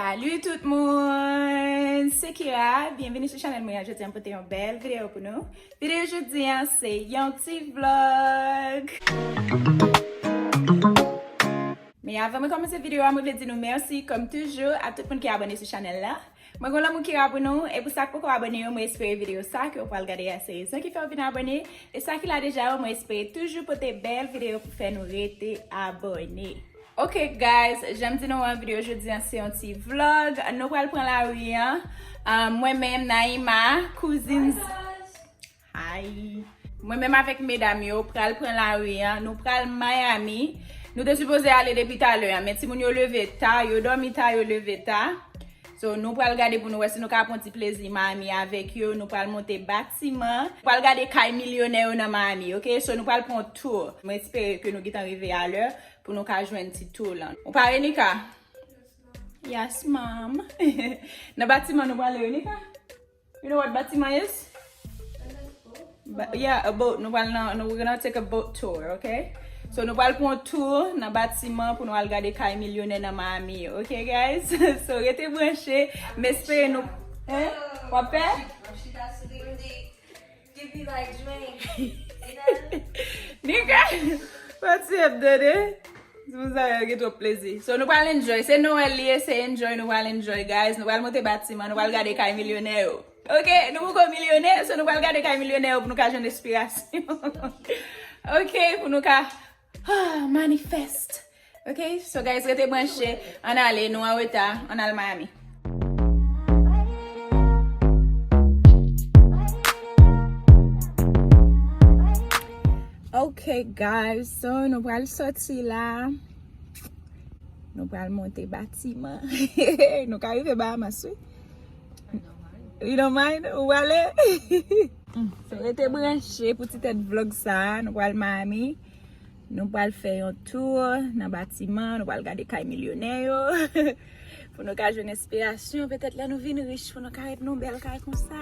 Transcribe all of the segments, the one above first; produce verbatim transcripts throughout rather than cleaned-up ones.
Salut tout moun, se Kira. Byenvini sou chanèl mwen an. Jodi an pote yon bèl videyo pou nou. Videyo jodi an se yon ti vlog. Men avan mwen kòmanse videyo a, mwen vle di nou mèsi, kòm toujou, a tout moun ki abòne sou chanèl la. Mwen gen lanmou Kira pou nou, e pou sa k poko abòne yo, mwen espere videyo sa ke w pral gade a se rezon ki fè w vin abòne, e sa ki la deja yo, mwen espere toujou pote bèl videyo pou fè nou rete abòne. Ok guys, jan m di nou an, videyo jodi an se yon ti vlog. Nou pral pran lari an. Ah, mwen menm, Naima, kouzin. Hi. Mwen menm avèk medam yo pral pran lari an. Nou pral Miami. Nou te sipoze ale depi talè an, men timoun yo leve ta, yo dòmi ta, yo leve ta. So, nou pral gade pou nou wè si nou ka pran ti plezi Miami avèk yo. Nou pral monte batiman. Nou pral gade kay milyonè yo nan Miami, ok? So, nou pral pran yon tour. Mwen espere ke nou gentan rive alè pou nou ka jwenn ti tour lan. Ou pare, Nika? Yes, mom. Nan batiman nou prale, wi, Nika? You know what batiman is? Ba- yeah, a boat. Nou pral nan, nou, we're gonna take a boat tour, ok? So, nou pral pran yon tour nan batiman pou nou al gade kay milyonè nan Miami, ok, guys? So, rete branche. M espere nou, hein? W ap pè? Nika, pati ap dede. Se pou sa yo gen twòp plezi. So, nou pral enjoy. Se Nwèl li ye, se enjoy, nou pral enjoy, guys. Nou pral monte batiman, nou pral gade kay milyonè yo. Ok, nou poko milyonè, so nou pral gade kay milyonè yo pou nou ka jwenn enspirasyon. Ok, pou nou ka manifest. Ok, so guys, rete branche. Ann ale, nou an reta. Ann al Miami. Ok, guys, so nou pral sòti la. Nou pral monte batiman. Nou ka rive Bahamas, wi. You don't mind? Ou prale? So, rete branche pou ti tèt vlog sa. Nou pral Miami. Nou pral fè yon tour nan batiman. Nou pral gade kay milyonè yo. Pou nou ka jwenn enspirasyon. Petèt lè nou vin rich, pou nou ka ret nan bèl kay konsa.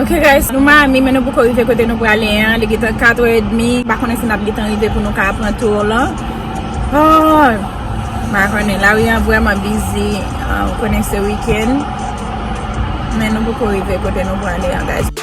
Ok guys, nou Miami, men nou poko rive kote nou prale an. Li gentan katrè edmi. M pa konnen si n ap gentan rive pou nou ka pran tour lan. Oh, m pa konnen, lari an vrèman busy. Ah, ou konnen se weekend. Men nou poko rive kote nou prale an, guys.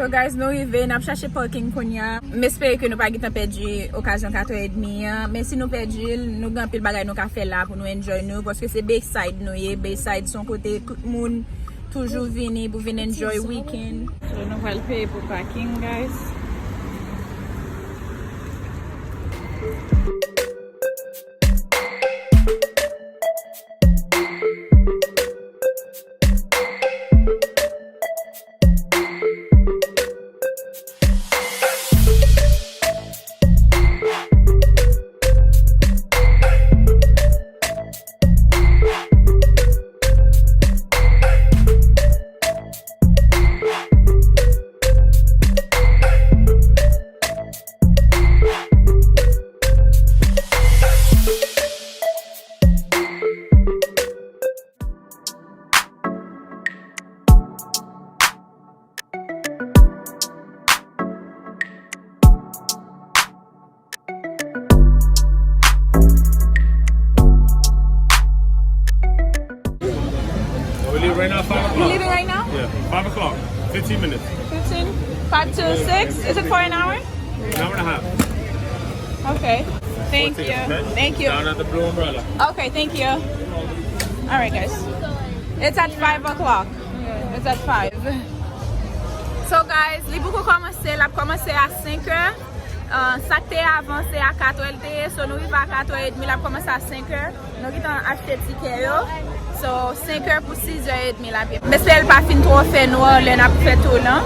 So guys, nou rive, n ap chache parking kounye a. M espere ke nou pa gentan pèdi okazyon katrè edmi an. Men si nou pèdi l, nou gen anpil bagay nou ka fè la pou nou enjoy nou, paske se Bayside nou ye. Bayside se yon kote tout moun toujou vini pou vin enjoy weekend. So, nou pral peye pou parking, guys. Right now, five o'clock. You leaving right now? Yeah, five o'clock. Fifteen minutes. Fifteen? Five to six? Is it for an hour? An hour and a half. Okay. Thank you. Thank you. Down at the Blue Umbrella. Okay, thank you. All right, guys. It's at five o'clock. It's at five. So, guys, li poko kòmanse, l ap kòmanse a senk è. Uh, sa k te avan, se a kat è l te ye. So, nou rive a kat è edmi, l ap kòmanse a senk è. Nou gentan achte tikè yo. So, senk è pou sis è edmi l ap ye. M espere l pa fin twò fè nwa lè n ap fè tou lan.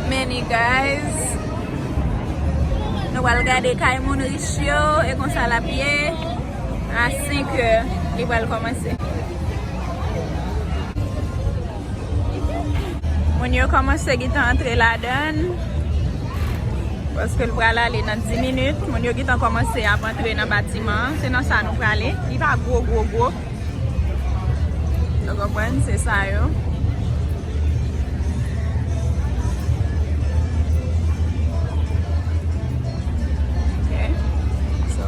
Many guys. Nou pral gade kay moun rich yo e konsa l ap ye. A senk è, li pral kòmanse. Moun yo kòmanse gentan antre ladan l. Paske l pral ale nan dis minit. Moun yo gentan kòmanse ap antre nan batiman an. Se nan sa nou prale. Li pa gwo, gwo, gwo. Yo konprann, se sa yo. Ok. So,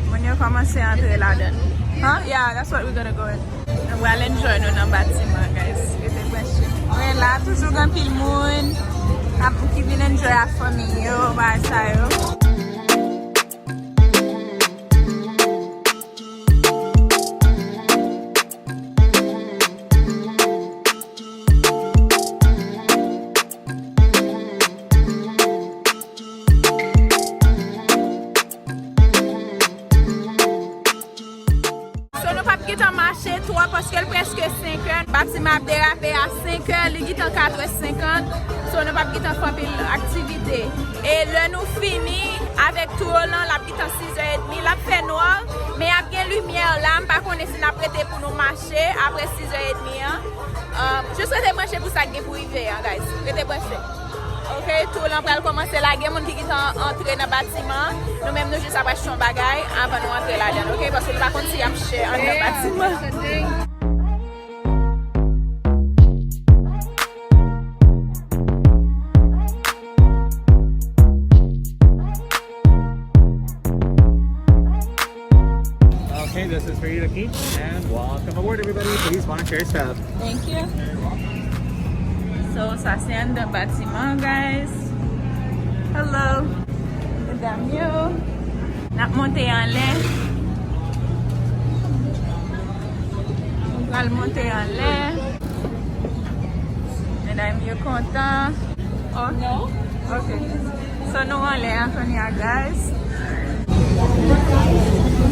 moun yo kòmanse antre ladan. Huh? Yeah, that's what we're gonna go in. Nou pral enjoy nou nan batiman, guys. Rete branche. Mwen la, toujou gen pil moun ap, ki vin enjoy ak fanmi yo, bagay sa yo. So, nou p ap gentan mache twòp paske l prèske senk è. Batiman ap derape a senk è, li gentan kat è senkant. So, nou p ap gentan fè anpil aktivite. E lè nou fini avèk tour lan, l ap gentan sis è edmi. L ap fè nwa, men ap gen limyè la. M pa konnen si n ap rete pou nou mache apre sis è edmi an. Um, jis rete branche pou sa k gen pou rive an, guys. Rete branche. Ok, tour lan pral kòmanse la. Gen moun ki gentan antre nan batiman. Nou menm, nou jis ap achte yon bagay avan nou antre ladan l, ok? Paske nou pa konn si y ap chè anndan batiman. Okay, this is for you to keep, and welcome aboard, everybody. Please monitor your step. Thank you. So, sa se anndan batiman, guys. Hello. Medam yo. N ap monte anlè. Nou pral monte anlè. Medam yo kontan. Oh. No. Ok. So, nou anlè a kounye a, guys.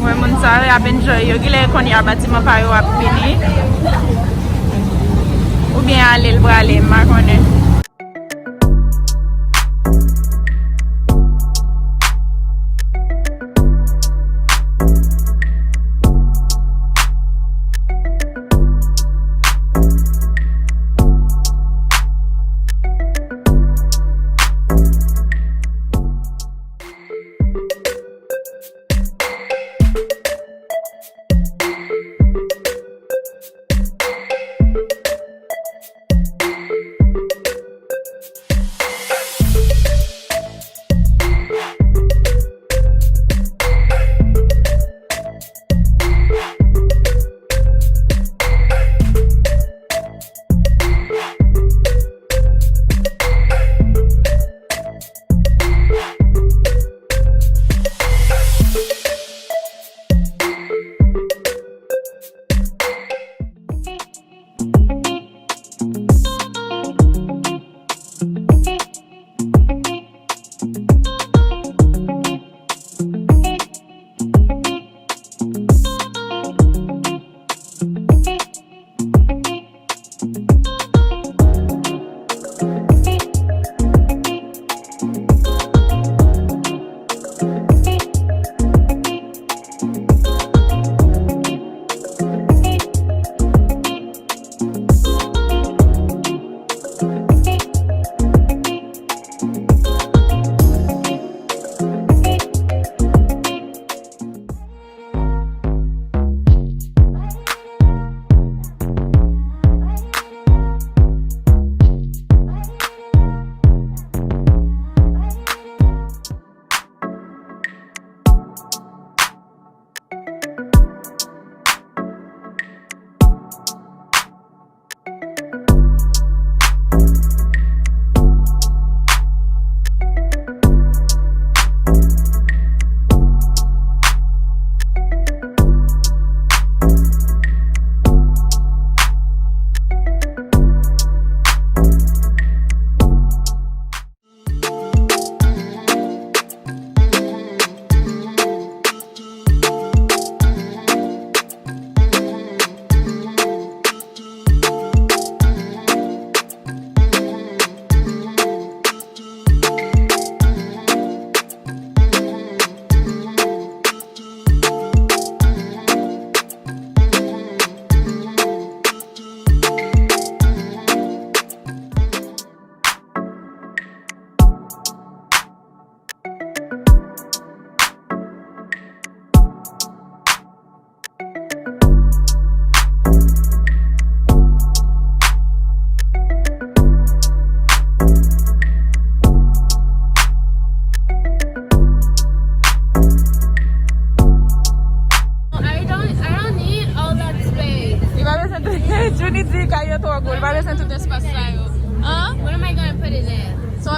Mwen, moun sa yo, y ap enjoy yo. Genlè kounye a batiman pa yo ap fini. Oubyen ale l prale, m pa konnen.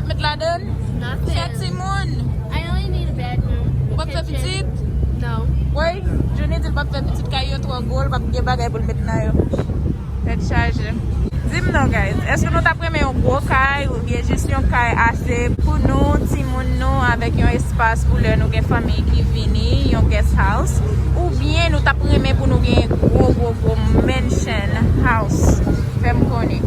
Met ladan? Nothing. Fè timoun. I only need a bedroom. Ou p ap fè pitit? No. Woy, Johnny di l p ap fè pitit, kay yo twò gwo, l p ap gen bagay pou l met nan yo. Tèt chaje. Di m non, guys, èske nou t ap renmen yon gwo kay oubyen jis yon kay ase pou nou, timoun nou, avèk yon espas pou lè nou gen fanmi ki vini, yon guest house, oubyen nou t ap renmen pou nou gen gwo, gwo, gwo mansion house? Fè m konnen.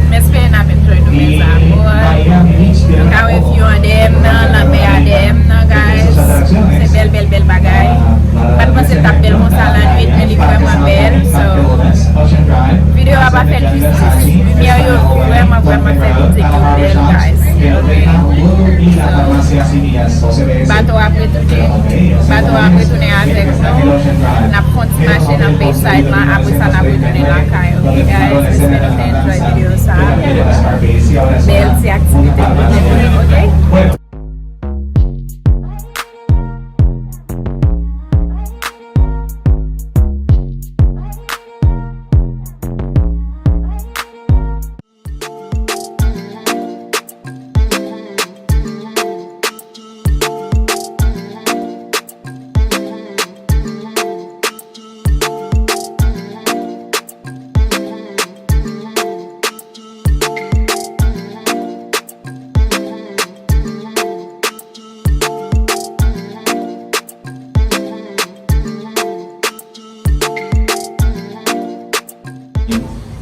M espere n ap enjoy nou, mes amours. Nou ka wè view an dèyè m nan, lanmè a dèyè m nan, guys. Se bèl, bèl, bèl bagay. M pa t panse l t ap bèl konsa lannwit, men li vrèman bèl. So, videyo a pa fè l jistis. Limyè yo vrèman, vrèman fè mizik yo bèl, guys. So, bato ap retounen. Bato ap retounen avèk nou. N ap fè yon ti mache nan Bayside la. Apre sa, n ap retounen lakay. Ok, guys, m espere nou te enjoy videyo sa. Bèl ti aktivite nou te fè, ok?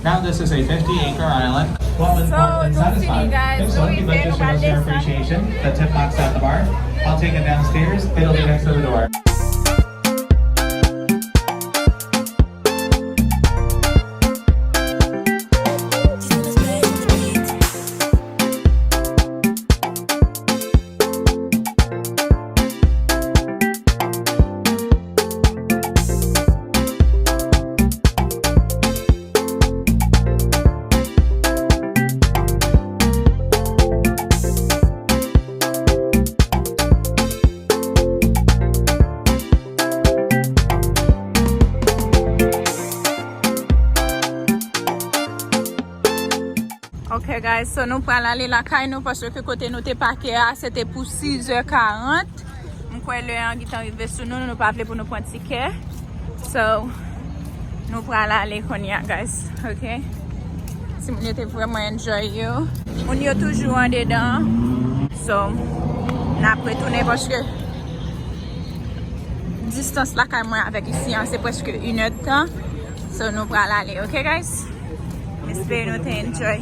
Now this is a fifty acre island. Well, so, important and nou fini, satisfied. Guys. If so, if you'd like to show us your appreciation, the tip box at the bar. I'll take it downstairs. It'll be next to the door. Ok, guys, so nou pral ale lakay nou paske kote nou te pake a, se te pou sizè karant. M kwè lè an gentan rive sou nou, nou pa vle pou nou pran tikè. So, nou pral ale kounye a, guys, ok? Timoun yo te vrèman enjoy yo. Moun yo toujou andedan. So, n ap retounen paske distans lakay mwen avèk isi an, se prèske inèdtan. So, nou pral ale, ok, guys? M espere nou te enjoy.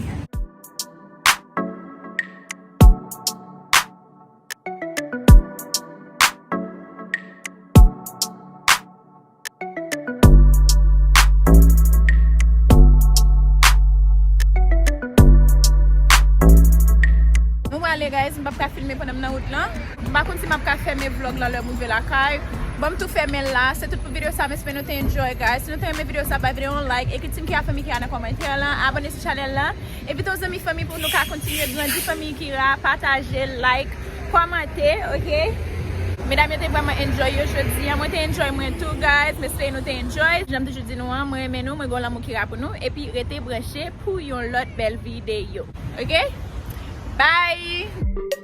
Nou prale, guys, m p ap ka filme pandan m nan wout lan. M pa konn si m ap ka fèmen vlòg lan lè m rive lakay. Bon, m tou fèmen l la. Se tout pou videyo sa, m espere nou te enjoy, guys. Si nou te renmen videyo sa, bay videyo yon like. Ekri Team Kira, Fanmi Kira nan kòmantè lan. Abòne sou chanèl lan. Envite yon zanmi fanmi pou nou ka kontinye grandi fanmi Kira. Pataje, like, kòmante, ok? Medam yo te vrèman enjoy yo jodi a. Mwen te enjoy mwen tou, guys. M espere nou te enjoy. Jan m toujou di nou an, mwen renmen nou, mwen gen lanmou Kira pou nou. Epi rete branche pou yon lòt bèl videyo. Ok? Bye!